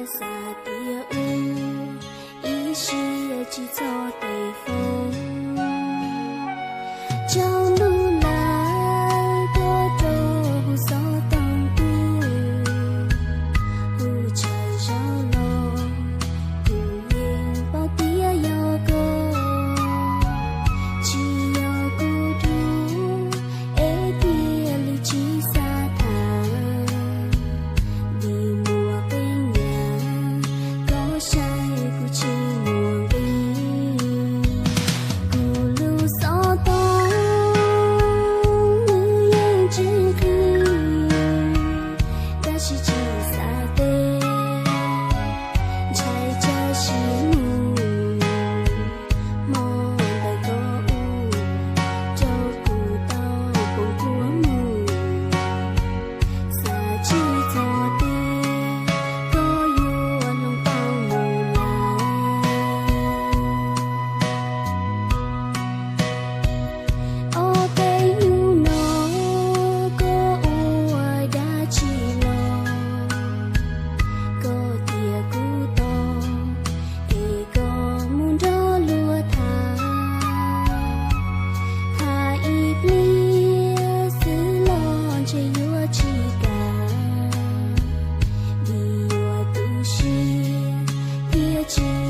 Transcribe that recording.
Xav tias ua ib siab tsis txog tes foob, tsaus ntuj lawm tuaj rau kuv xov tooj tus, kuv tshawb zaum los kuv yeej paub tias yog koj, tsis yog kuv dub es thiaj li tsis xav tham. Vim muaj qee yam koj saib kuv tsis muaj nqis. Kuv lub xov tooj nws yeej tsis nqis, tab sis tsis xav teb, ntshai tsam sim mus hmo ntawd koj ua rau kuv tau poob kua muag. Xav tsis txog tias koj yuav hloov tau mus lawm. Ob peb hnub no koj ua dab tsi los, koj cia kuv tos es koj mus nrog luag tham. Tham ib pliag xwb los ntshe yuav tsis kam, vim yuav tu siab thiab tsis